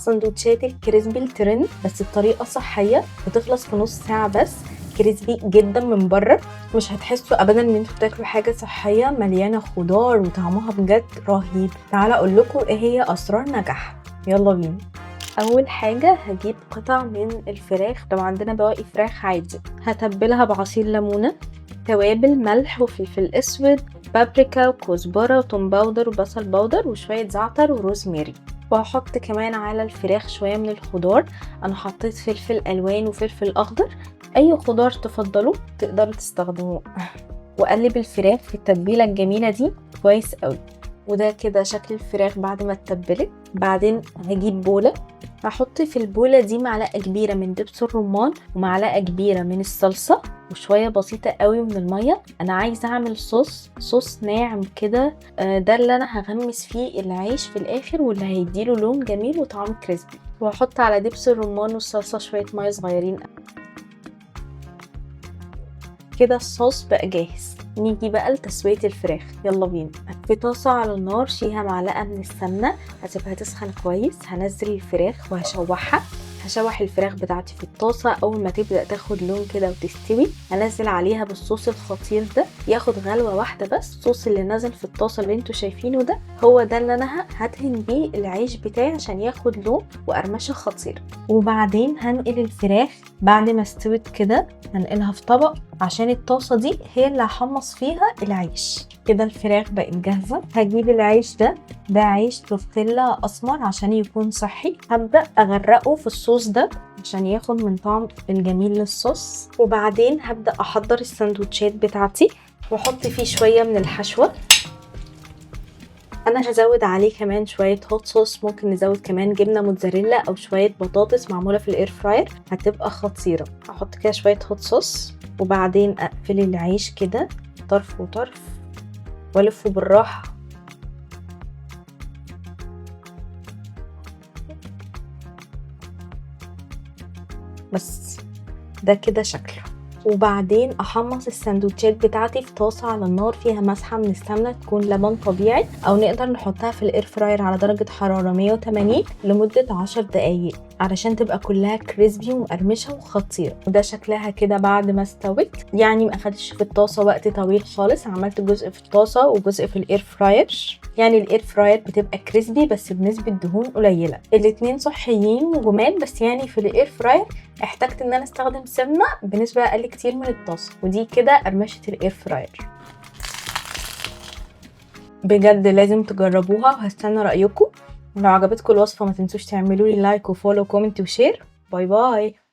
سندوتشات ال crispy الترند بس بطريقة صحية، بتخلص في نص ساعة بس، crispy جدا من بره، مش هتحسوا ابدا ان انتوا بتاكلوا حاجة صحية، مليانة خضار وطعمها بجد رهيب. تعالى اقول لكم ايه هي اسرار نجاحها، يلا بينا. اول حاجة هجيب قطع من الفراخ، لو عندنا بواقي فراخ عادي، هتبلها بعصير ليمونه، توابل ملح وفلفل اسود، بابريكا وكزبره وتوم powder وبصل powder وشوية زعتر وروزماري. وهحط كمان على الفراخ شوية من الخضار، انا حطيت فلفل الوان وفلفل اخضر، اي خضار تفضلوا تقدروا تستخدموه. واقلب الفراخ في التتبيله الجميلة دي كويس قوي. وده كده شكل الفراخ بعد ما اتبلت. بعدين هجيب بوله، هحط في البوله دي معلقه كبيرة من دبس الرمان ومعلقة كبيرة من الصلصه وشوية بسيطة قوي من المية. انا عايزه اعمل صوص ناعم كده، ده اللي انا هغمس فيه العيش في الاخر واللي هيديله لون جميل وطعم crispy. وهحط على دبس الرمان والصلصه شوية مية صغيرين كده. الصوص بقى جاهز. نيجي بقى لتسوية الفراخ، يلا بينا. في طاسة على النار فيها معلقة من السمنة، هسيبها تسخن كويس. هنزل الفراخ وهشوحها. هشوح الفراخ بتاعتي في الطاسة، أول ما تبدأ تاخد لون كده وتستوي هنزل عليها بالصوص الخطير ده، ياخد غلوة واحدة بس. الصوص اللي نزل في الطاسة اللي انتوا شايفينه ده هو ده اللي أنا هدهن بيه العيش بتاعي عشان ياخد لون وقرمشة خطيرة. وبعدين هنقل الفراخ بعد ما استوت كده، هنقلها في طبق عشان الطاسة دي هي اللي هحمص فيها العيش. كده الفراخ بقت جاهزة. هجيب العيش ده، ده عيش تورتيلا أسمر عشان يكون صحي، هبدأ أغرقه في الصوص ده عشان ياخد من طعم الجميل للصوص. وبعدين هبدأ أحضر السندوتشات بتاعتي واحط فيه شوية من الحشوة. انا هزود عليه كمان شوية hot sauce، ممكن نزود كمان جبنه موتزاريلا او شوية بطاطس معمولة في ال air fryer، هتبقى خطيرة. هحط كده شوية hot sauce وبعدين اقفل العيش كده طرف وطرف والفه بالراحة. بس ده كده شكله. وبعدين احمص السندوتشات بتاعتي في طاسه على النار فيها مسحه من السمنة، تكون لبن طبيعي، او نقدر نحطها في ال air fryer على درجه حرارة 180 لمدة 10 دقايق علشان تبقى كلها crispy ومقرمشه وخطيرة. وده شكلها كده بعد ما استوت، يعني ما اخدتش في الطاسه وقت طويل خالص، عملت جزء في الطاسه وجزء في ال air fryer. يعني ال air fryer بتبقى crispy بس بنسبة دهون قليله. الاتنين صحيين وجمال، بس يعني في ال air fryer احتجت ان انا استخدم سمنه بنسبة اقل كتير من الطاسه. ودي كده قرمشه ال air fryer. بجد لازم تجربوها وهستنى رايكم. ولو عجبتكم الوصفة ما تنسوش تعملوا لي like و follow و comment و share. bye bye.